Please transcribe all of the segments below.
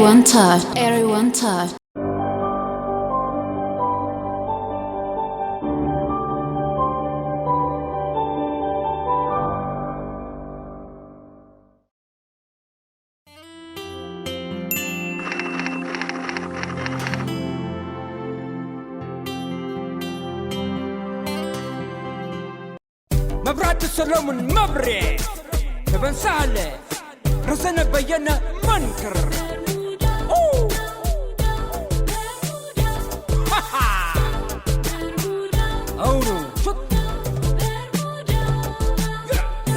One touch, everyone touch. መብራህቲ ሰሎሙን መብሬ፣ ተበን ሳህለ፣ ረዘነ በየነ መንክር። ኡ! ሃሃ! ኣውኑ ሹት!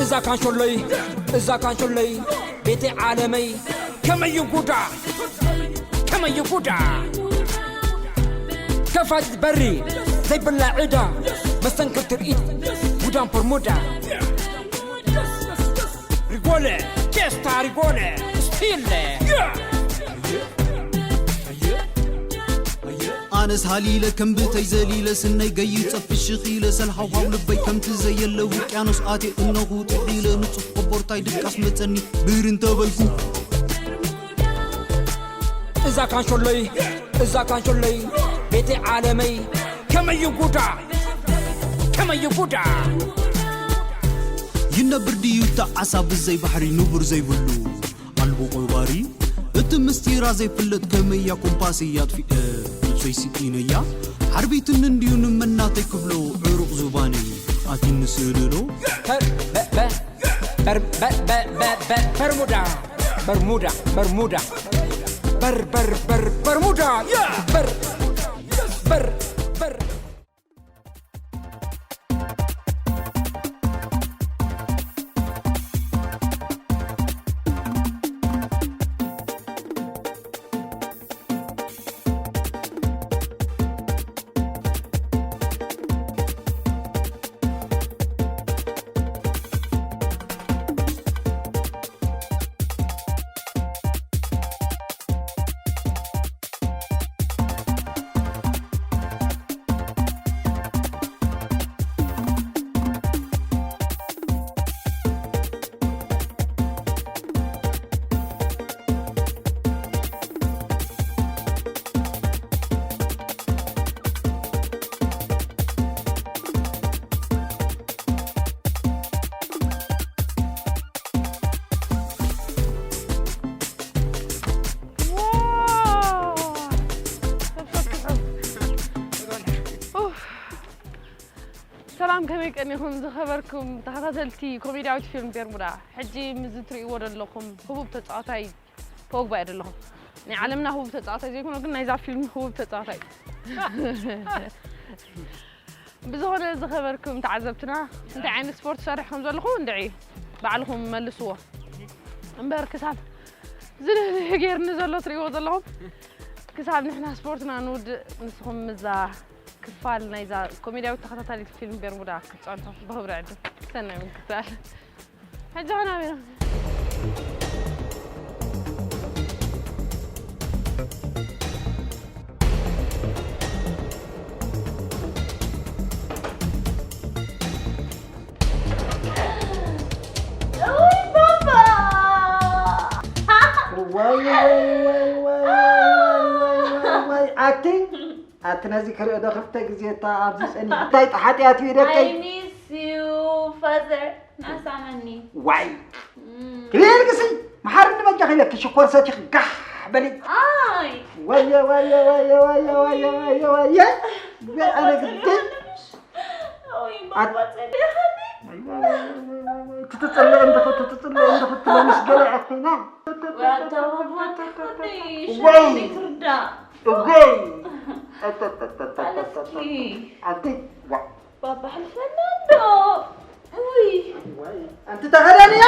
እዛ ካንሾለይ፣ እዛ ካንሾለይ፣ ቤተይ ዓለመይ፣ ከመይ ጉዳ፣ ከመይ ጉዳ። ከፋት በሪ ዘይብላ ዕዳ፣ መስተንክር ትርኢት፣ ጉዳም ፎርሙዳ። ሪጎለ፣ ቼስታ ሪጎለ፣ ስቲለ። ኣነስ ሃሊለ ከም ብተይ ዘሊለ ስነይ ገይጸ ፍሽኽ ኢለ ሰልሃውሃው ልበይ ከምቲ ዘየለ ውቅያኖስ ኣትየ እነኹ ጥሒለ ንጹህ ቆቦርታይ ድቃስ መጸኒ ብር እንተበልኩ እዛ ካንሾለይ፣ እዛ ካንሾለይ፣ ቤተይ ዓለመይ፣ ከመይ ጉዳ፣ ከመይ ጉዳ። ይነብር ድዩ እታ ዓሳ ብዘይ ባሕሪ ንቡር ዘይብሉ ኣልቦ ቆባሪ እቲ ምስጢራ ዘይፍለጥ ከመያ ኮምፓስ እያ ኣጥፊእ ነብሰይ ስኢነያ ሓርቢትኒ እንድዩ ንመናተይ ክብሎ ዕሩቕ ዙባነይ ኣትኒ ስእልሎ በር፣ በ፣ በ፣ በር፣ በ፣ በ፣ በ፣ በ፣ በርሙዳ፣ በርሙዳ፣ በርሙዳ፣ በር፣ በር፣ በር፣ በርሙዳ፣ ያ፣ በር፣ በር፣ በር። ሰላም፣ ከመይ ቀኒኹም ዝኸበርኩም ተኸታተልቲ ኮሜድያዊት ፊልም ቤርሙዳ? ሕጂ ምስዚ ትርእይዎ ዘለኹም ህቡብ ተጻዋታይ ፖግባ እየ ዘለኹ። ናይ ዓለምና ህቡብ ተጻዋታይ ዘይኮነ ግን ናይዛ ፊልም ህቡብ ተጻዋታይ። ብዝኾነ ዝኸበርኩም ተዓዘብትና እንታይ ዓይነት ስፖርት ሰርሕ ከም ዘለኹ እንድዒ ባዕልኹም መልስዎ። እምበር ክሳብ ዝደለየ ገይርኒ ዘሎ ትርእይዎ ዘለኹም ክሳብ ንሕና ስፖርትና ንውድእ ንስኹም ምዛ ክፋል ናይዛ ኮሜድያዊት ተኸታታሊት ፊልም ቤርሙዳ ክትጸንሑ ብኽብሪ ዕድም። ሰናይ ምክትታል። ሕጂ ኸና ኣበይ ኢና? እውይ ባባ! ዋይ ዋይ ዋይ ዋይ ዋይ ዋይ ዋይ ዋይ ዋይ ኣቲ ኣቲ ነዚ ክርኢ ዶ ክልተ ግዜ እታ ኣብዚ ጸኒሕታይ ሓጢኣት እዩ ደቀይ I miss you father ናሳመኒ ዋይ ክልል ግሲ መሓርኒ በጃ ክለኪ ሽኮር ሰቲኽ ጋሕ በሊ ኣይ ወየ ወየ ወየ ወየ ወየ ወየ ወየ ኣነ ግዲ ኦይ ባባ ጸደኸኒ ትትጽለ እንድኸ ትትጽለ እንድኸ ትለምስ ገለ ኣኮና ወያታ ባባ ተፈኒ ወይ! ሽኒ ትርዳ እጎይ ኣለስኪ ኣንቲ ዋ ባባ ሕልፈና እንዶ ውይ ኣንቲ ተኸደንያ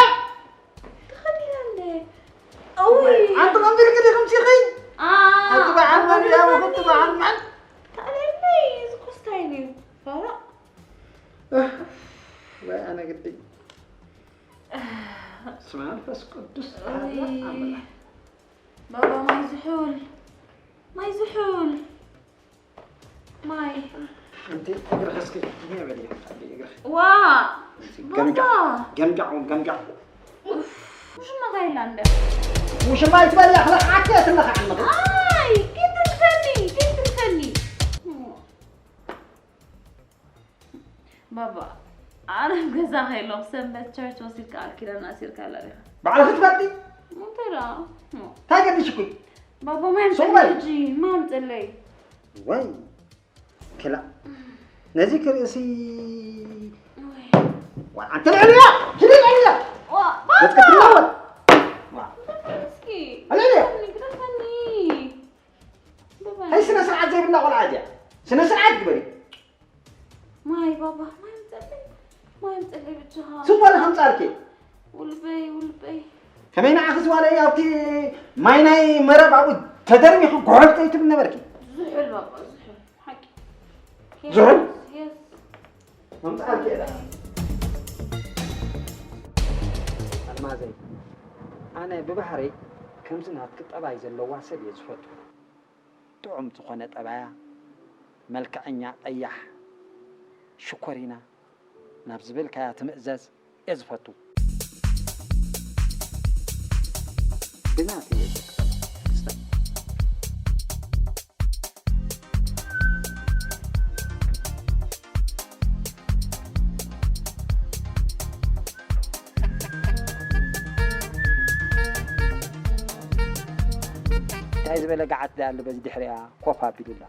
ተኸዲና እንደ ውይ ኣንቲ ከምዚ ኢልክ ዲኹም ሲኺ ኣ ኣንቲ በዓል መን እያ ወኸቲ በዓል መን ታለለይ ዝኮስታይ እዩ ፋራ ወይ ኣነ ግዲ ስመ መንፈስ ቅዱስ ኣሐዳ ኣምላኽ ባባ ማይ ዝሑል ማይ ዝሑል ማይ ኣንቲ እግርኺ እስኪ እኔ በልዮ እግርኺ ዋ ባባ ገምጃዕ ገምጃዕ ገምጃዕ ሽማ ካይላ እንደ ውሽማይ ትበል እያ ክለኽዓካ እየ ትለኽዓኒ። ኣይ፣ ክትልፈኒ፣ ክትልፈኒ። ባባ፣ ኣነ ኣብ ገዛ ከይለኹ ሰንበት ቸርች ወሲድካ ቃል ኪዳን ኣሲርካላ ዲኻ? ባዕልኺ ትፈልጢ? እንታይ ደኣ? እንታይ ገዲሽኩ? ባባ፣ ማይ ሱቕ በል። ኣምፅለይ ሕጂ፣ ማይ ኣምፅለይ። ወይ፣ ክላ። ነዚ ክርእሲ ወይ። ዋ፣ ኣንቲ ልዕልያ! ሂዲ ልዕልያ! ዋ፣ ባባ! ገጽኪ ትናወጥ! ዋ። እስኪ፣ ልዕልያ! ግደፈኒ፣ ግደፈኒ። ባባ። ሃይ ስነ ስርዓት ዘይብላ ቆልዓ እያ። ስነ ስርዓት ግበሪ። ማይ ባባ፣ ማይ ኣምፀለይ፣ ማይ ኣምፀለይ ብቻ። ስቕ በሊ ከምፃልኪ። ውልበይ፣ ውልበይ። ከመይ ንዓኺ ዝባለ ኣብቲ ማይ ናይ መረብ ኣብኡ ተደርሚኹ ጉዕፍ ዘይትብል ነበርኪ። ዝሑል ባባ፣ ዝሑል። ሓቂ። ዝሑል? የስ። ከምፃልኪ እየ ደኣ። ኣልማዘይ፣ ኣነ ብባህረይ ከምዚ ናትኪ ጠባይ ዘለዋ ሰብ እየ ዝፈቱ። ጥዑም ዝኾነ ጠባያ፣ መልክዐኛ፣ ቀያሕ፣ ሽኮሪና ናብ ዝበልካያ ትምእዘዝ እየ ዝፈቱ። ብናተይ እየ ዝቅበል። እንታይ ዝበለ ገዓት ደኣ ኣሎ በዚ ድሕሪኣ ኮፍ ኣቢሉላ።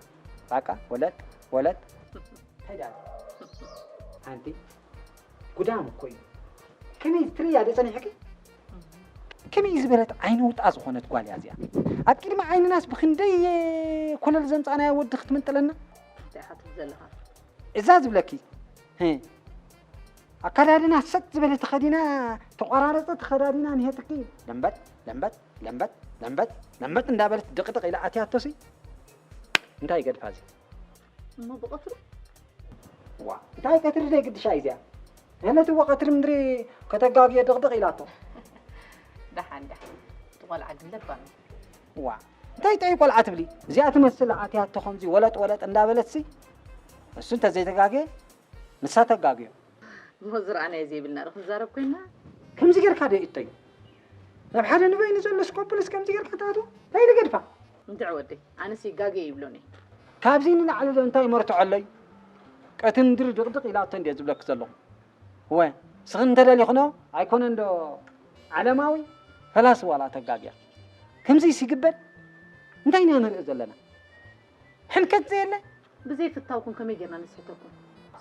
ባቃ ወለጥ ወለጥ። እንታይ ደኣ? ኣንቲ ጉዳም እኮ እዩ። ከመይ ትርእያ ዶ ጸኒሕኪ? ከመይ ዝበለት ዓይነ ውጣ ዝኾነት ጓል እያ እዚኣ። ኣብ ቅድሚ ዓይንናስ ብኽንደይ ኮለል ዘምጻናያ ወዲ ክትምንጥለና? እንታይ ሓትት ዘለኻ? እዛ ዝብለኪ፣ ህ፣ ኣከዳድና ሰጥ ዝበለ ተኸዲና፣ ተቆራረጸ ተኸዳዲና ንሄትኪ ለምበጥ፣ ለምበጥ፣ ለምበጥ፣ ለምበጥ፣ ለምበጥ እንዳበለት ድቕድቕ ኢላ ኣትያቶሲ፣ እንታይ ይገድፋ እዚ? እሞ ብቐትሩ? ዋ፣ እንታይ ቀትሪ ደይ ግድሻ እዚኣ? ነቲ ወቐትሪ ምድሪ ከተጋግዮ ድቕድቕ ኢላቶ። ደሓን፣ ደሓን። እቲ ቆልዓ ግን ለባም እዩ። ዋ፣ እንታይ ጠይ ቆልዓ ትብሊ? እዚኣ ትመስል ኣትያቶ ከምዚ ወለጥ ወለጥ እንዳበለትሲ፣ እሱ እንተዘይተጋግየ፣ ንሳ ተጋግዮ። እሞ ዝረኣናዮ ዘይብልና ዶ ክንዛረብ ኮይንና? ከምዚ ጌርካ ዶ ይእተዩ? ናብ ሓደ ንበይኑ ዘሎ ስኮፕልስ ከምዚ ጌርካ ትኣትዎ? እንታይ ኢሉ ገድፋ? እንድዒ ወደይ፣ ኣነስ ይጋገ ይብሎኒ። ካብዚ ንላዕሊ ዶ እንታይ መርትዖ ኣለዩ? ቀትሪ ምድሪ ድቕድቕ ኢላቶ እንድየ ዝብለኪ ዘለኹ። እወ፣ ንስኺ እንተደሊኽኖ ኣይኮነን ዶ ዓለማዊ ፈላሲ ዋላ ተጋግያ። ከምዚስ ይግበር? እንታይ ኢና ንርኢ ዘለና? ሕንከት ዘየለ? ብዘይ ፍታውኩም ከመይ ጌርና ንስሕተኩም?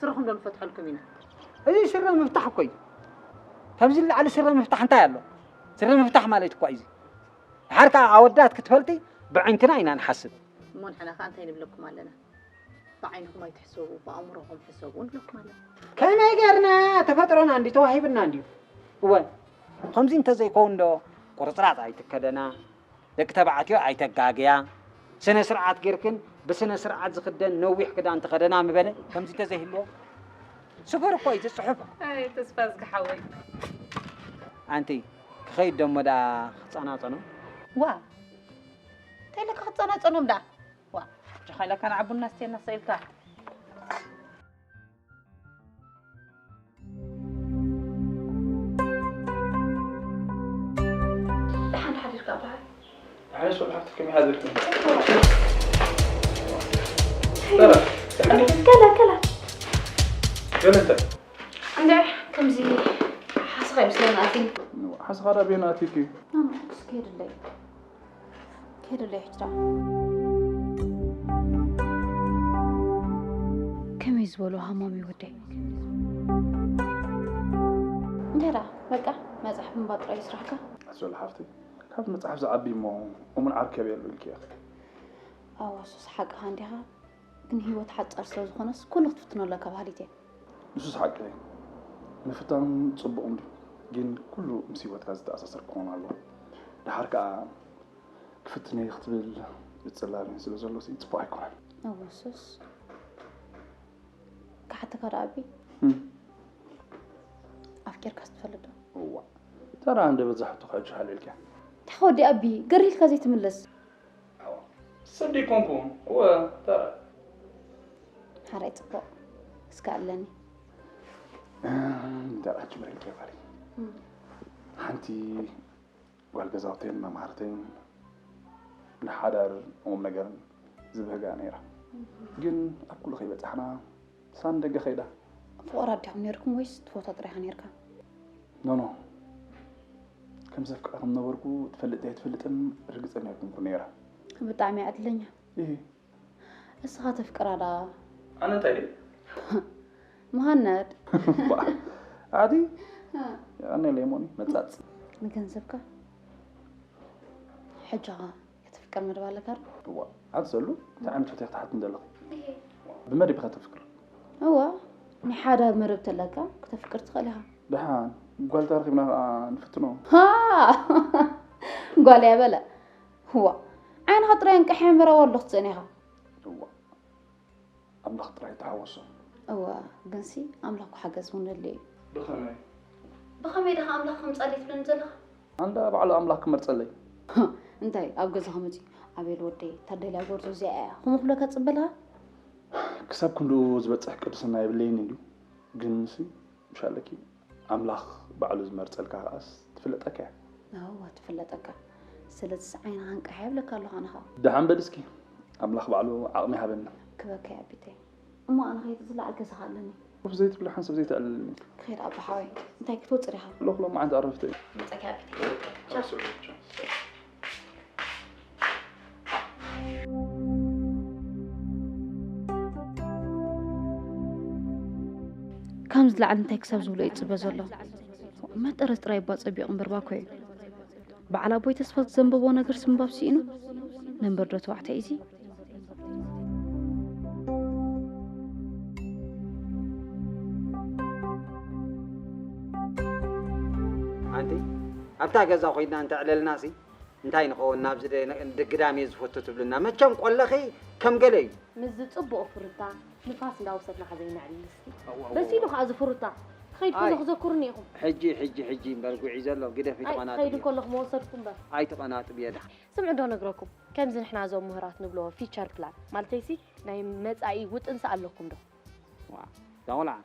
ስረኹም ዶ ንፈትሐልኩም ኢና? እዚ ስረ ምፍታሕ እኮ እዩ። ካብዚ ንላዕሊ ስረ ምፍታሕ እንታይ ኣሎ? ስረ ምፍታሕ ማለት እኮ እዩ እዚ። ድሓር ከኣ ኣወዳት ክትፈልጢ ብዕንክና ኢና ንሓስብ። እሞ ንሕና ከኣ እንታይ ንብለኩም ኣለና? ብዓይንኹም ኣይትሕሰቡ፣ ብኣእምሮኹም ሕሰቡ ንብለኩም ኣለና። ከመይ ጌርና ተፈጥሮና እንዲ ተዋሂብና እንድዩ። እወ፣ ከምዚ እንተዘይከውን ዶ ቁርጽራጽ ኣይትከደና፣ ደቂ ተባዕትዮ ኣይተጋግያ፣ ስነ ስርዓት ጌርክን ብስነ ስርዓት ዝኽደን ነዊሕ ክዳን ተኸደና ምበለ ከምዚ እንተዘይህልዎ። ስፈር እኮ እዩ ዝጽሑፍ። ኣይ፣ ተስፋ ዝግሓወይ። ኣንቲ፣ ክኸይድ ደሞ ደኣ ክጸናጸኖም? ዋ፣ እንታይ ኢለካ ክጸናጸኖም ደኣ? ዋ፣ ጀኻ ኢለካ ንዓ ቡና ስተየና ሰኢልካ። ደሓን ሓዲርካ በሃል። ደሓን ሶል ሓፍቲ ከመይ ሓዲርክን? ሰላም፣ ደሓን ዲኺ? ከላ፣ ከላ። ገለ እንታይ? እንድዒ፣ ከምዚ ሓስኻ ይመስለኒ ኣትዩ። ሓስኻ ዳ ቤና ኣትዩኪ? ኣነ ክስ ከየድለይ። ከይደለይ ሕጂ ደኣ። ከመይ ዝበሉ ሃሞም እዩ ወደይ? እንታይ ደኣ፣ በቃ መጽሓፍ ምንባብ ጥራይ እዩ ስራሕካ? ኣዞል ሓፍተይ፣ ካብ መጽሓፍ ዝዓቢ እሞ እሙን ዓርከብ የሉ ኢልኪ ኢኺ። ኣዋ፣ ሱስ ሓቅኻ እንዲኻ፣ ግን ህይወት ሓጻር ስለ ዝኾነስ ኩሉ ክትፍትኖ ኣለካ በሃሊት እየ። ንሱስ ሓቂ እዩ። ምፍታን ጽቡቕ እንድዩ፣ ግን ኩሉ ምስ ህይወትካ ዝተኣሳሰር ክኸውን ኣለዎ። ደሓር ከኣ ክፍትነይ ክትብል ምጽላል ስለ ዘሎ ሲ ጽቡቕ ኣይኮነን። እወ፣ እሱስ ክሓተካ ደኣ ኣቢ። እም። ኣፍቂርካስ ትፈልጥ ዶ? እዋ። ተራ እንደ በዛሕቱ ከእጅሃል ኢልካ። እንታይ ወዲ ኣቢ፣ ገር ኢልካ ዘይትምለስ? ኣዋ። ሰብ ደይኮንኩ፣ እወ፣ ተራ። ሓራይ ጽቡቕ። እስከ ኣለኒ። እንዳ ኣጅመር ኢልካ ባሪ። እም። ሓንቲ ጓል ገዛውተይን መምሃርተይን ንሓዳር ቁም ነገርን ዝብህጋ ነይራ። ግን ኣብ ኩሉ ከይበጻሕና ሳን ደገ ከይዳ። ፍቑራት ዲኹም ነይርኩም ወይስ ትፈትዋ ጥራይ ኢኻ ነይርካ? ኖ ኖ፣ ከም ዘፍቅራ ከም ነበርኩ ትፈልጥ ኣይትፈልጥን ርግጸኛ ኣይኮንኩ ነይራ። ብጣዕሚ ዕድለኛ። ይህ እስኻ ተፍቅራ ዳ? ኣነ እንታይ ድየ? መሃነድ። ኣቲ ኣነ ሌሞኒ መጻጽ። ንገንዘብካ ሕጂ ኸ ከተፍቅር መደብ ኣለካ ዶ? እዋ ኣቲ ዘሉ እንታይ ዓይነት ፈትያ ክትሓትኒ ዘለኺ? ብመደብ ኢኻ ተፍቅር? እዋ ናይ ሓዳር መደብ ተለካ ክተፍቅር ትኽእል ኢኻ። ደሓን ጓል ተረኺብና ከዓ ንፍትኖ። ሃ! ጓል እያ በለ። እዋ ዓይንኻ ጥራይ እንቅሕ ምረዋ ኣለኹ ትፅእን ኢኻ። እዋ ኣምላኽ ጥራይ ተሓወሶ። እዋ ግንሲ ኣምላኽ ሓገዝ እውን ኣድልዮ እዩ። ብኸመይ? ብኸመይ ደኻ ኣምላኽ ከምፀሊ ትብለኒ ዘለኻ? ኣንዳ ባዕሉ ኣምላኽ ክመርፀለይ። እንታይ ኣብ ገዛኻ መፂኡ ኣቤል ወደይ ታደልያ ጎርዞ እዚኣ እያ ከምኡ ክብለካ ትፅበልካ? ክሳብ ክንዱ ዝበፅሕ ቅድስና የብለይን እንድዩ። ግንሲ ምሻለኪ ኣምላኽ ባዕሉ ዝመርፀልካ ከኣስ ትፍለጠካ እያ። እዋ ትፍለጠካ። ስለዚስ ዓይንኻ እንቅሕ የብለካ ኣለኹ ኣነ ኸዓ። ደሓን በል እስኪ ኣምላኽ ባዕሉ ዓቕሚ ይሃበና። ክበካ እየ ኣቢተይ። እሞ ኣነ ኸይድ ዝለዓል ገዛኻ ኣለኒ። ኮፍ ዘይትብሊ ሓንሳብ ዘይተዕልልኒ። ክኸይድ ኣቦ ሓወይ እንታይ ክትወፅር ኢኻ? ሎኽ ሎማዓንቲ ኣረፍተ እዩ። መፀኪ ኣቢተይ። ከምዚ ላዕሊ እንታይ ክሳብ ዝብሎ ይፅበ ዘሎ? መጠረዝ ጥራይ እባ ፀቢቑ እምበር ባኮ እዩ። በዓል ኣቦይ ተስፋ ዘንበቦ ነገር ስምባብ ስኢኑ ነንበር ዶ ተባዕታይ እዚ? ኣንቲ ኣብታ ገዛ ኮይና እንተዕለልና ሲ እንታይ ንኸውን ናብዚ ደ- ግዳም እየ ዝፈቱ ትብልና መቸም ቆለኺ ከም ገለ እዩ። ምስዚ ጽቡቕ ፍሩታ ንፋስ እንዳወሰድና ከዘይነዕልል እስኪ። በሲሉ ከኣ እዚ ፍሩታ። ክኸይድ ከሎ ኣይ። ክዘክሩኒ ኢኹም። ሕጂ ሕጂ ሕጂ እምበር ጉዒ ዘሎ ግደፊ ኣይ፣ ክኸይድ ተቐናጥብ። ከለኹ መወሰድኩ እምበር። ኣይትቐናጥብ የዳ። ስምዑ ዶ ነግረኩም፣ ከምዚ ንሕና እዞም ምሁራት ንብሎ ፊቸር ፕላን ማለተይሲ ናይ መጻኢ ውጥንሲ ኣለኩም ዶ? ዋ፣ እዛ ቆልዓ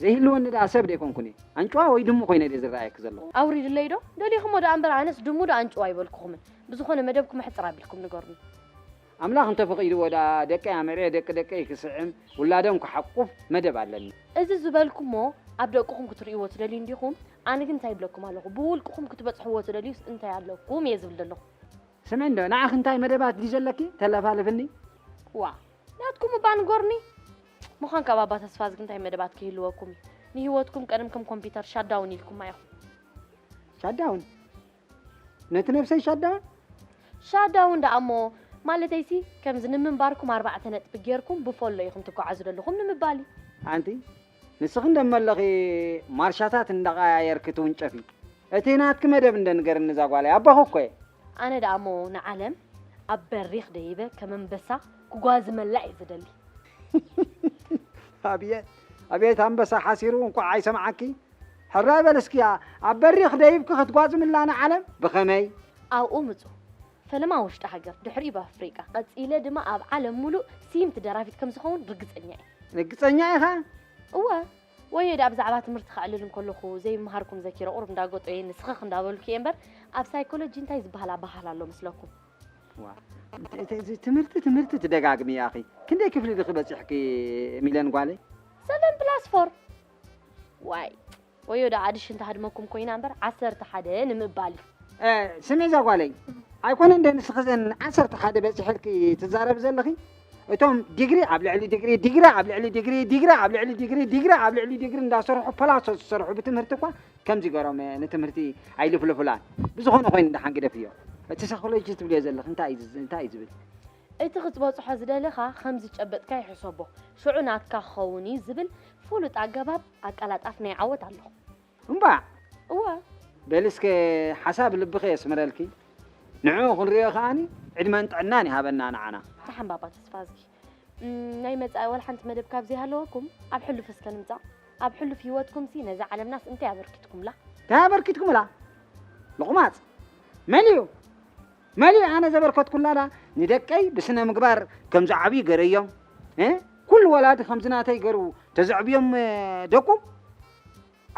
ዘይህልወኒ ደኣ ሰብ ደይኮንኩን እየ። ኣንጭዋ ወይ ድሙ ኮይነ ድየ ዝረኣየኪ ዘለኹ? ኣውሪድለይ ዶ? ደሊኹሞ ደኣ እምበር ኣነስ ድሙ ዶ ኣንጭዋ ኣይበልኩኹምን። ብዝኾነ መደብኩም ሕጽር ኣቢልኩም ንገሩኒ። ኣምላኽ እንተፈቒድዎ ደኣ ደቀይ ኣምዕሬ ደቂ ደቀይ ክስዕም ውላዶም ክሓቁፍ መደብ ኣለኒ። እዚ ዝበልኩሞ ኣብ ደቅኹም ክትርእይዎ ትደልዩ እንዲኹም? ኣነ ግን እንታይ ይብለኩም ኣለኹ? ብውልቅኹም ክትበጽሕዎ ትደልዩስ እንታይ ኣለኩም እየ ዝብል ዘለኹ። ስምዒ እንዶ ንዓኺ እንታይ መደባት ድዩ ዘለኪ ተለፋልፍኒ? ዋእ ናትኩም እባ ንገሩኒ። ምዃን ካብ ኣባ ተስፋዝጊ እንታይ መደባት ክህልወኩም እዩ? ንህይወትኩም ቀደም ከም ኮምፒተር ሻትዳውን ኢልኩማ ኢኹም። ሻትዳውን? ነቲ ነብሰይ ሻትዳውን? ሻትዳውን ደኣ እሞ ማለተይሲ ከምዚ ንምንባርኩም ኣርባዕተ ነጥቢ ጌርኩም ብፎሎ ኢኹም ትጓዓዙ ዘለኹም ንምባል እዩ። ኣንቲ ንስኺ እንደመለኺ ማርሻታት እንዳቐያየርኪ ትውንጨፊ። እቲ ናትኪ መደብ እንደ ንገርኒ እዛ ጓለይ ኣቦኺ እኮ እየ። ኣነ ደኣ እሞ ንዓለም ኣብ በሪኽ ደይበ ከም ኣንበሳ ክጓዝመላ እየ ዝደሊ። ኣብየት ኣብየት ኣንበሳ ሓሲሩ እንቋዕ ኣይሰምዓኪ። ሕራይ በል እስኪ ኣብ በሪኽ ደይብኪ ክትጓዝምላ ንዓለም ብኸመይ? ኣብኡ ምጹ ፈለማ ውሽጢ ሃገር ድሕሪኡ ብኣፍሪቃ ቀጺለ ድማ ኣብ ዓለም ሙሉእ ስይምቲ ደራፊት ከም ዝኸውን ርግጸኛ እየ። ርግጸኛ ኢኻ? እወ ወዮ ደኣ ብዛዕባ ትምህርቲ ከዕልል እንከለኹ ዘይምሃርኩም ዘኪረ ቁሩብ እንዳገጦየኒ ስኽኽ እንዳበልኩ እየ እምበር ኣብ ሳይኮሎጂ እንታይ ዝበሃል ኣበሃህላ ኣሎ መስለኩም? ዋ እዚ ትምህርቲ ትምህርቲ ትደጋግሚ ያኺ ክንደይ ክፍሊ ድኺ በፂሕኪ ሚለን ጓለይ? ሰቨን ፕላስ ፎር ዋይ ወዮ ደኣ ኣድሽን ትሃድመኩም ኮይና እምበር ዓሰርተ ሓደ ንምባል እዩ። ስምዒ እዛ ጓለይ ኣይኮነ እንደ ንስኺ ዘን ዓሰርተ ሓደ በፂሕልኪ ትዛረቢ ዘለኺ እቶም ዲግሪ ኣብ ልዕሊ ዲግሪ ዲግሪ ኣብ ልዕሊ ዲግሪ ዲግሪ ኣብ ልዕሊ ዲግሪ ዲግሪ ኣብ ልዕሊ ዲግሪ እንዳሰርሑ ፖላሶ ዝሰርሑ ብትምህርቲ እኳ ከምዚ ገሮም ንትምህርቲ ኣይልፍልፉላን ብዝኾነ ኮይኑ ደሓን ግደፍዮ እቲ ሳይኮሎጂ ትብልዮ ዘለኺ እንታይ እዩ እንታይ እዩ ዝብል እቲ ክትበፅሖ ዝደለኻ ከም ዝጨበጥካዮ ሕሰቦ ሽዑ ናትካ ክኸውን እዩ ዝብል ፍሉጥ ኣገባብ ኣቀላጣፍ ናይ ዓወት ኣለኹ። እምባእ! እወ። በሊ እስከ ሓሳብ ልብኺ የስምረልኪ። ንዕኡ ክንሪኦ ከኣኒ ዕድመን ጥዕናን ይሃበና ንዓና። ደሓን ባባ ተስፋዝጊ። እም፣ ናይ መጻኢ ወላ ሓንቲ መደብ ካብ ዘይሃለወኩም ኣብ ሕሉፍ እስከ ንምጻእ። ኣብ ሕሉፍ ህይወትኩምሲ ነዛ ዓለምናስ እንታይ ኣበርኪትኩምላ? እንታይ ኣበርኪትኩምላ? ሎቕማጽ። መን እዩ? መሊኡ ኣነ ዘበርከትኩላዳ ንደቀይ ብስነ ምግባር ከም ዝዓብዩ ገረዮም እ ኩሉ ወላዲ ከምዚ ናተይ ገሩ ተዘዕብዮም እ ደቁ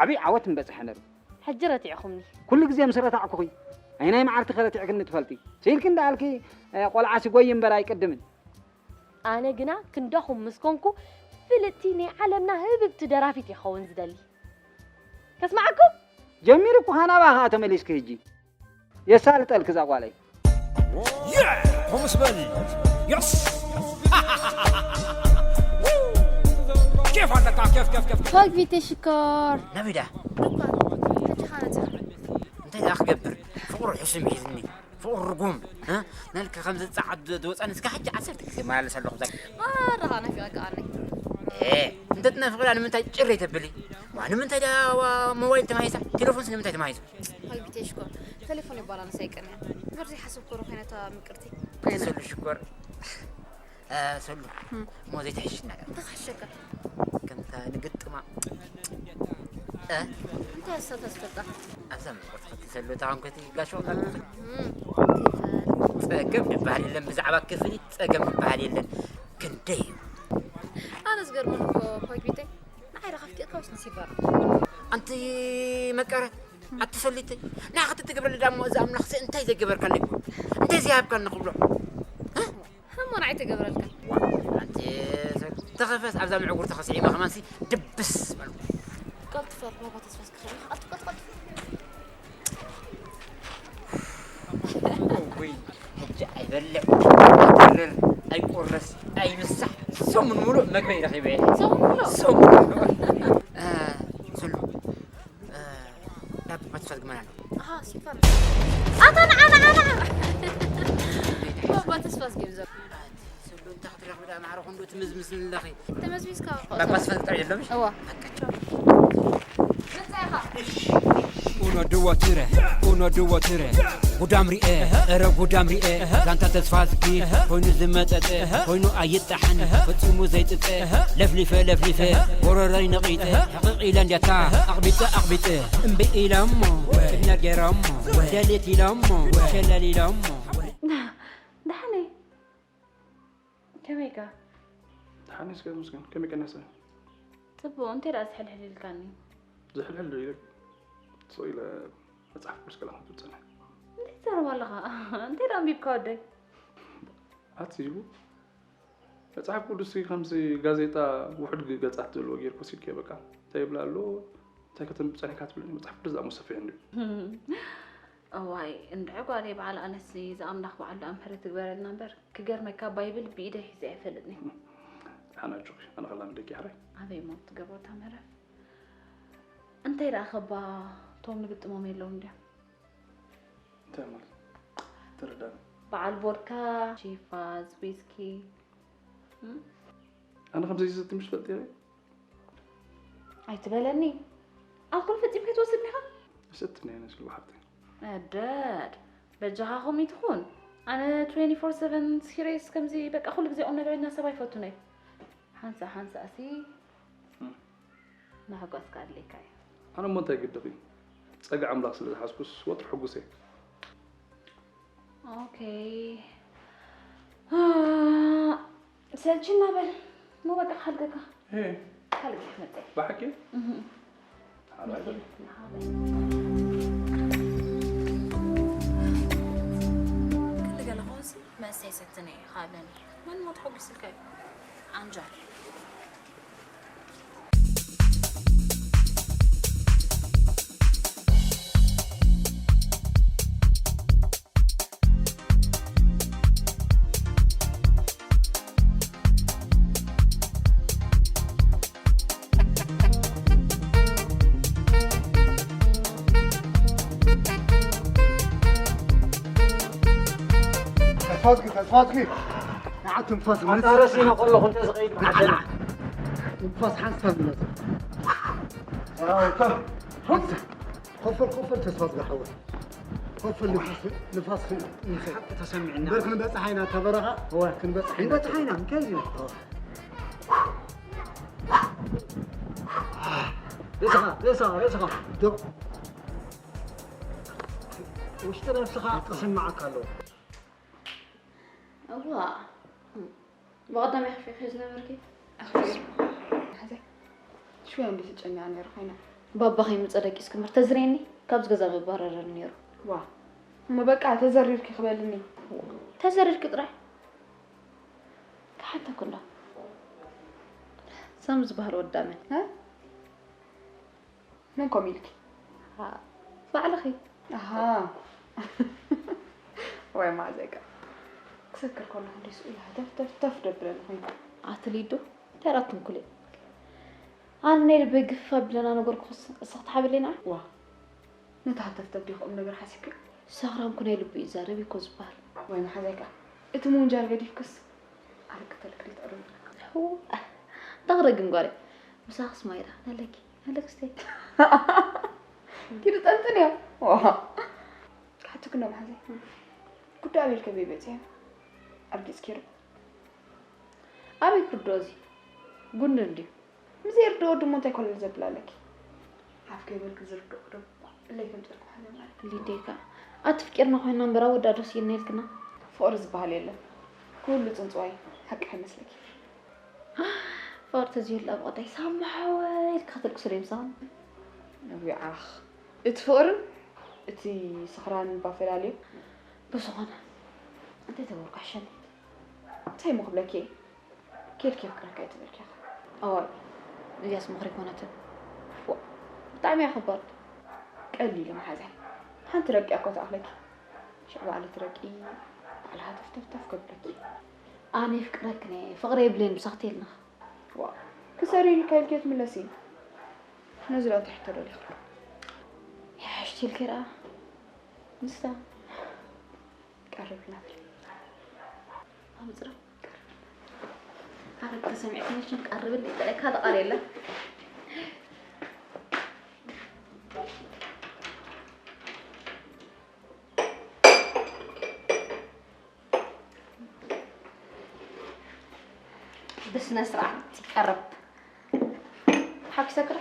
ዓብይ ዓወት ምበፅሐ ነሩ ሕጂ ረቲዕኹምኒ ኩሉ ግዜ ምስ ረታዕኩኺ ኣይናይ መዓልቲ ከረቲዕክኒ ትፈልጢ? ስኢልኪ እንዳኣልኪ፣ እ፣ ቆልዓ ሲጎይ እምበር ኣይቅድምን። ኣነ ግና ክንዳኹም ምስ ኮንኩ ፍልጥቲ ናይ ዓለምና ህብብቲ ደራፊት ይኸውን ዝደሊ። ከስማዓኩም? ጀሚሩ እኮ ናባኻ ተመሊስኪ ህጂ። የሳልጠልኪ እዛ ጓለይ። ኮምስ በል የስ ኬፍ ኣለካ ኬፍ ኬፍ ኬፍ ፎግቪቲ ሽኮር ነቢዳ እኳ ተተኻነተ እንታይ ደኣ ክገብር ፍቕሩ ሕሱም ሒዝኒ ፍቕሩ ርጉም እ? ነልካ ከም ዝፀዓድ ዝወፃኒ እስከ ሕጂ ዓሰርተ ግዜ መላለስ ኣለኹ ዛ ማራኻ ናፊቐካ ኣነ እንተትናፍቕላ ንምንታይ ጭር ኣይተብሊ ዋ ንምንታይ ደኣ ዋ ሞባይል ተማሂዛ ቴሌፎንስ ንምንታይ ተማሂዙ ሆይ ቢቴሽኮ ቴሌፎን ይባላንስ ኣይቀንያ ምር ዘይሓሰብኮ ዶ ኮይነታ ምቅርቲ ሰሉ ሽኮር እ፣ ሰሉ እሞ ዘይትሕሽና ዳ እንታይ ክሕሸካ ከምታ ንግጥማ እ፣ እንታይ ኣሳታ ዝፈልጣ ኣብዛ መቆት ክቲ ሰሉ እታ ኮንኮቲ ጋሽ ወቕታ ጸገም ዝበሃል የለን ብዛዕባ ክፍሊት ጸገም ዝበሃል የለን ክንደይ እዩ ኣነ ዝገርመን እኮ ሆይ ቢተይ ንዓይ ዶ ከፍቲእካ ወይስ ንሲልቫ ኣንቲ መቀረ ኣቲ ሰሊተይ ንዓ ክትትገብረሊ ዳሞ እዚ ኣምላኽሲ እንታይ ዘይገበርካለይ እንታይ ዘይሃብካኒ ክብሎ እሞ ንዓይ ተገብረልካ ኣንቲ ተኸፈስ ኣብዛ ምዕጉርቲ ከስዒማ ከማንሲ ድብስ በልኩ ቀልጥፈ ባባ ተስፋስ ክኸ ቀልጥፍ ቀልጥፍ ወይ ሕጂ ኣይበልዕ ኣይድርር ኣይቁረስ ኣይምሳሕ ሰሙን ሙሉእ መግበይ ረኺበ እየ ሰሙን ሙሉእ ሰሉ ናብ መትፈት ግመና ኣሎ ኣታ ንዓ ንዓ ንዓ ባባ ተስፋስ ጌም ዘሎ ሰሉ እንታይ ክትረኽቢ ዳ ማዕረ ክንዱ ትምዝምዝ ንለኺ ተመዝሚዝካ ባባ ስፈት ጥራይ የለምሽ እዋ Uno, due, tre, uno, due, tre. ጉዳም ሪኤ እረ ጉዳም ሪኤ ዛንታ ተስፋ ዝኪ ኮይኑ ዝመጠጠ ኮይኑ ኣይጣሕን ፈፂሙ ዘይጥጠ ለፍሊፈ ለፍሊፈ ጎረረይ ነቒጠ ሕቕቕ ኢለ እንዲያታ ኣቕቢጠ ኣቕቢጠ እምቢ ኢለ እሞ ክነገረ እሞ ደሌት ኢለ እሞ ሸለል ኢለ እሞ ደሓነይ ከመይካ ደሓነይ እስከ መስገን ከመይ ቀነሰ ፅቡቕ እንታይ ደኣ ዝሕልሕል ኢልካኒ ዝሕልሕል ዶ ኢለ ስቕ ኢለ መፅሓፍ ቅዱስ ከላ ክትብል ፀንሐ እንታይ ትዛረብ ኣለኻ እንታይ ደኣ ኣንቢብካ ወደይ ኣትዚቡ መፅሓፍ ቅዱስ ከምዚ ጋዜጣ ውሕድ ገፃት ዘለዎ ገይርኩ ሲልከ በቃ እንታይ ይብላ ኣሎ እንታይ ከተንብብ ፀኒሕካ ትብለኒ መፅሓፍ ቅዱስ ዝኣሞ ሰፊሕ እንዲ እዋይ እንድዒ ጓለይ በዓል ኣነሲ ዝኣምላኽ በዓል ደኣ ምሕረት ትግበረልና እምበር ክገርመካ ባይብል ብኢደይ ሒዘ ኣይፈልጥኒ ሓናጆኺ ኣነ ከላ ንደቂ ሕራይ ኣበይ እሞ ትገብሮ እታ መረፍ እንታይ ደኣ ከባ ቶም ንግጥሞም የለውን ድዮም እንታይ ማለት ተረዳኒ በዓል ቦድካ ቺፋዝ ዊስኪ ኣነ ከምዚ ዝትምሽ ፈልጥ ኣይትበለኒ ኣልኮል ፈጺምካ ትወስድ ዲኻ ሰትኒ ኣነ ስሉ ሓብተይ እደድ በጃኻ ከምኡ ትኹን ኣነ ትዌንቲ ፎር ሰቨን ሲሪየስ ከምዚ በቃ ኩሉ ግዜ ቁም ነገረኛ ሰብ ኣይፈቱን እየ ሓንሳ ሓንሳ ሲ መሕጓስካ ኣድልየካ እዩ ኣነ እሞ እንታይ ግድኺ ጸጋ ኣምላኽ ስለ ዝሓዝኩስ ወትሩ ሕጉስ እየ ኦኬ ሰልችና በል ሞ በቃ ካልገካ ካልገ መፀ ብሓቂ ክልገለ ከሆንሲ መእሰይ ሰትነ እየ ካብለኒ መን ሞ ተሐጉስልካ እዩ ዓንጃል ተስፋዝጊ ተስፋዝጊ ንዓ ትንፋስ ኣረሲነ ከለኹ እንተ ዝኸይድ ብሓደና ትንፋስ ሓንሳብ ምለስ ኮፈል ኮፈል ተስፋዝጊ ሓወይ ኮፈል ንፋስ ንፋስ ንሰ ሓቂ ተሰሚዕና እምበር ክንበፅሓ ኢና እታ በረኻ እወ ክንበፅሓ ኢና ክንበፅሓ ኢና እንታይ እዩ ርእስኻ ርእስኻ ርእስኻ ዶ ውሽጢ ነብስኻ ክስምዓካ ኣለዎ እዋ ብቐዳማይ ክፍኢኺ ዝነበርኪ ኣኽቢር ሓዘ ሽወን ብትጨንያ ነይሩ ኮይና ባባ ከይምፀ ደቂስ ክምህር ተዝርየኒ ካብዚ ገዛ መባረረኒ ነይሩ ዋ እሞ በቃ ተዘሪርኪ ክበልኒ። ተዘሪርኪ ጥራይ? ክሓተኩ እንዶ። ሳሚ ዝበሃል ወዳ መን? እ? መን ኮም ኢልኪ? አ፣ ባዕልኺ። ኣሃ። ወይ ማዘጋ። ክሰክር ከሎ እንዲህ ስኡ ኢላ ተፍ ተፍ ተፍ ደብለኒ ኮይኑ። ኣቲ ሊዱ፣ እንታይ ራትኩም ኩሌ? ኣነ ናይ ልበይ ግፍ ኣቢለና ነገርኩኽስ፣ እስኺ ትሓብለይ ንዓ። ዋ፣ ነታ ሃተፍተፍ ዲኹም ነገር ሓሲብኪ? ሰኽራም እኮ ናይ ልቡ እዩ ዝዛረብ እኮ ዝበሃል። ወይ መሓዛይ ከኣ፣ እቲ ምውንጃል ገዲፍክስ፣ ኣረቂ ተልክሪ ትዕርምና። ሕው፣ እንዳኽረግም ጓለይ። ምሳኽስ ማይራ፣ ነለኪ፣ ነለኪ ስተይ። ኪዱ ጠንጥን እዮም። ዋ። ክሓትክ እንዶ መሓዛይ። ጉዳይ ኣቤል ከበይ በጺሐ? ኣርጊጽ ኪሩ። ኣበይ ክርድኦ እዚ? ጉንዲ እንድዩ። ምስ ዘይርድኦ ድሞ እንታይ ኮለል ዘብል ኣለኪ? ሓፍ ከይበልኪ ዝርድኦ ዶ እለይ ከምጸልኩ ሓዘን ማለት። ሊደይ ከኣ፣ ኣቲ ፍቂርና ኮይንና እምበር ኣወዳእዶ ስኢንና ኢልክና። ፍቕሪ ዝበሃል የለን። ኩሉ ጽንጽዋይ ሓቂ ከይመስለኪ። ፍቕሪ ተዝህሉ ኣብ ቐዳይ ሳሚ ሓወይ ኢልካ ከተልቅሱ ዶ ይምሳኹም? እዊዓኽ። እቲ ፍቕርን እቲ ስኽራን እባ ፈላልዮ። ብዝኾነ፣ እንታይ ተገበርኩ ሕሸኒ? እንታይ እሞ ክብለኪ እየ? ኬድኪ የፍቅረካ እየ ትብለኪ ኢኺ። እዋይ፣ እዚኣስ ምኽሪ ኣይኮነትን። ፎእ፣ ብጣዕሚ እያ ከባድ። ቀሊል እዩ መሓዛይ። ሓንቲ ረቂቕ እኮ ትኣኽለኪ። ሽዑ ባዕሉ ትረቂ፣ ባዕሉ ሃተፍተፍተፍ ከብለኪ። ኣነ የፍቅረክን እየ፣ ፍቕሪ የብለይን ምሳኽ ተይልንኽ። ዋ፣ ክሰሪ ኢልካ ኢልኪ ትምለሲ። ነዚ ዶ እንታይ ሕቶ ደሊኽሉ? ይሓይሽ ኢልኪ ደኣ። ንሳ ቀርብ ናብል። ኣምጽራ። ኣረግ ተሰሚዕክኒ ሽም ቀርብልኝ ጥራይ ካልእ ቃል የለን። ብስነ ስርዓት ይቀርብ። ሓኪሰክረ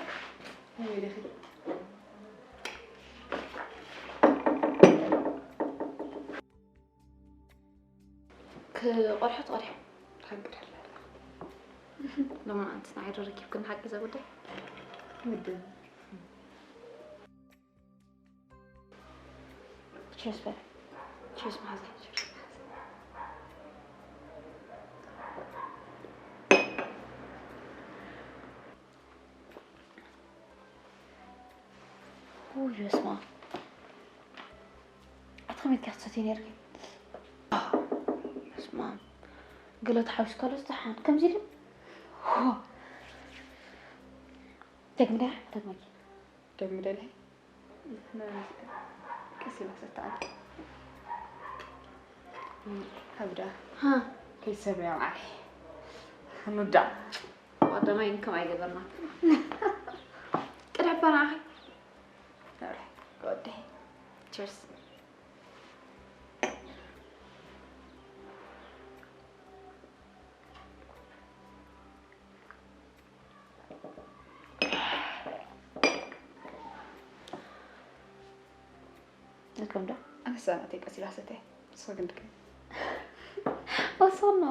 ክቆርሖ ተቐዲሑ። ሓቂ ዳላ። ሎማዓንቲ ንዓይ ዶ ረኪብክኒ ሓቂ እዛ ጉዳይ? ምድን። ቸርስ በል። ቸርስ መሓዛ። ቸርስ መሓዛ። ውይ በስመ ኣብ። ኣቲ ከመይ ኢልካ ክትሰትዮ ነይርኪ? በስመ ኣብ። ገለ ተሓዊስካሎስ ደሓን ከምዚ ኢሉ? ሆ። ደግሚ ደኣ፣ ደግመኪ። ደግሚ ደልየ። ቀስ ኢላ ሰተኣል። ሃብዳ። ሃ። ከይሰምያ ማዓይ። ኑዳ። ቀዳማይ እንከም ኣይገበርና። ቅድሕ ባና ኣኸ። ወደ። ቸርስ። ልክም ዶ? ኣነሳ ናተይ ቀስ ኢላ ሰተየ። ንስኺ ግን ድገሚ። ወሰኖ።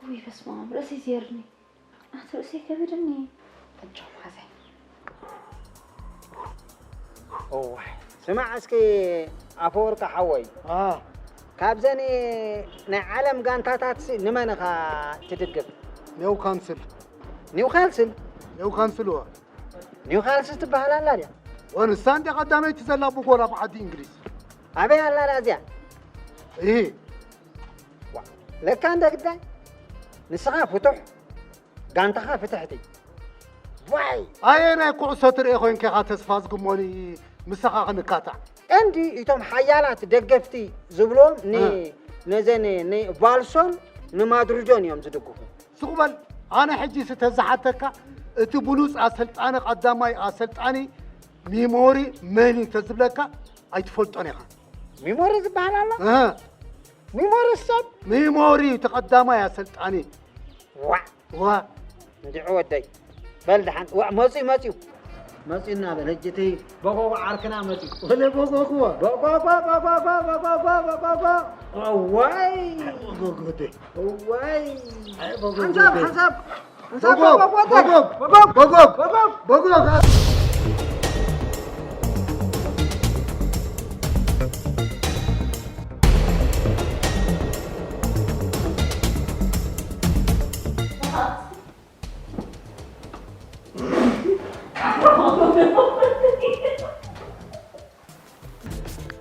ውይ በስመ ኣብ፣ ርእሰይ ዘይርኒ። ኣቲ ርእሰይ ከቢድኒ። ኣጆኺ መሓዛይ። እዋይ፣ ስማዕ እስኪ ኣፈወርቂ ሓወይ። አ። ካብዘን ናይ ዓለም ጋንታታት ሲ ንመን ኢኻ ትድግፍ? ኒውካስል። ኒውካስል? ኒውካስል፣ እወ። ኒውካስል ትበሃል ኣላ ድያ? ወንሳ እንደ ቀዳመይቲ ዘላ ብጎል ኣብ ዓዲ እንግሊዝ። ኣበይ ኣላ ድያ እዚኣ? እሂ። ዋ፣ ለካ እንደ ግዳይ። ንስኻ ፍቱሕ፣ ጋንታኻ ፍትሕቲ። ዋይ! ኣየ ናይ ኩዕሶ ትርኢ ኮይንካ ኢኻ ተስፋ ዝግሞኒ ምሳኻ ክንካታዕ። ቀንዲ እቶም ሓያላት ደገፍቲ ዝብሎም ን-፣ እ። ነዘን ንባልሶን ንማድሪዶን እዮም ዝድግፉ። ስቕ በል፣ ኣነ ሕጂ ሲ ተዝሓተካ፣ እቲ ብሉጽ ኣሰልጣኒ፣ ቀዳማይ ኣሰልጣኒ ሚሞሪ መን እዩ ተዝብለካ፣ ኣይትፈልጦን ኢኻ። ሚሞሪ ዝበሃል ኣሎ? እህ። ሚሞሪ ሰብ? ሚሞሪ፣ እቲ ቀዳማይ ኣሰልጣኒ። ዋዕ። ዋ። እንዲዑ ወደይ። በል ደሓን። ዋዕ፣ መፅዩ፣ መፅዩ። መጺና በል፣ ሕጂ እቲ በጎጎ ዓርክና መጺኡ። ወለ በጎጎ። በጎጎ፣ በጎጎ፣ በጎጎ፣ በጎጎ። እዋይ! በጎጎ ደ። እዋይ! ሓንሳብ፣ ሓንሳብ፣ ሓንሳብ በጎ፣ በጎጎ፣ በጎ፣ በጎ፣ በጎ፣ በጎ፣ በጎ።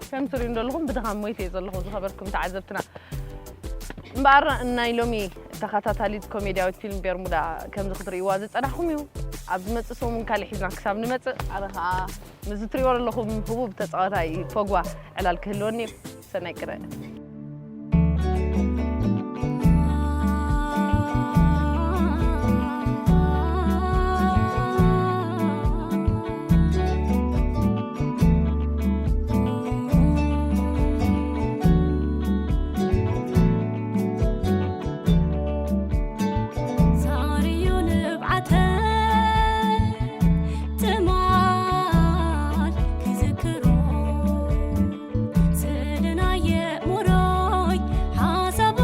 ከም ትሪኡ ዘለኹም ብድኻም ሞይተ እየ ዘለኹ፣ ዝኸበርኩም ተዓዘብትና። እምበኣር ናይ ሎሚ ተኸታታሊት ኮሜድያዊት ፊልም ቤርሙዳ ከምዚ ክትርእይዋ ዝጸናሕኩም እዩ። ኣብ ዝመጽእ ሰሙን ካልእ ሒዝና ክሳብ ንመጽእ፣ ኣነ ኸኣ ምስዚ ትሪእዎ ዘለኹም ህቡብ ተጻዋታይ ፖግባ ዕላል ክህልወኒ እዩ። ሰናይ ቅነ። ዛርዩ ንብዓተይ ትማል ክዝክሮ፣ ስእሊ ናይ ኣእምሮይ ሓሳባት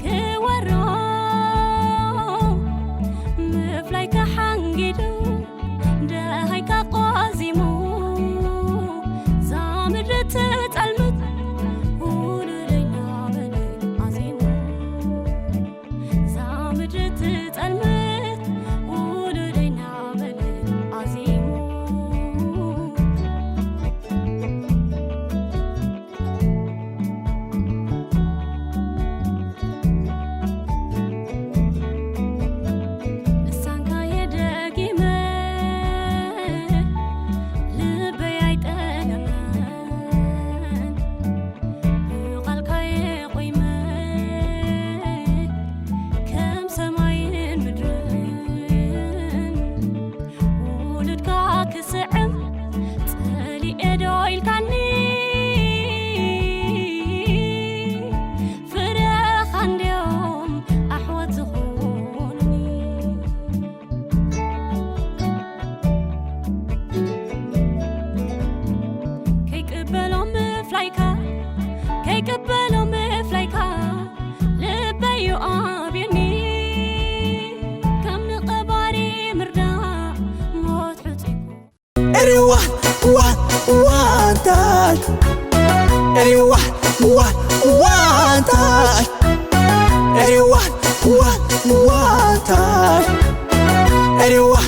ክወሮ፣ ምፍላይ ተሓንጊዱ ደሃይካ ቆዚሙ፣ እዛ ምድሪ ትጠልምት ውሉደይ እናበለ ኣዜሙ። እዛ ምድሪ ትጠልምት ውሉደይ እናበለ ኣዜሙ። ንሳንካየ ደጊመ ልበይ ኣይጠለመን፣ ብቓልካየ ቆይመ ከም ሰማይን ምድርን ውሉድካ ክስዕም ጸሊኤ ዶ ኢልካኒ? ፍረኻ እንድዮም ኣሕዋት ዝኾኑኒ። ከይቅበሎ ምፍላይካ፣ ከይቅበሎ ምፍላይካ፣ ልበዩ ኣብዩኒ። ከም ንቐባሪ ምርዳእ ሞት ሕጹይኩ። Everyone, one, one time. Everyone, one, one time. Everyone, one, one time. Everyone,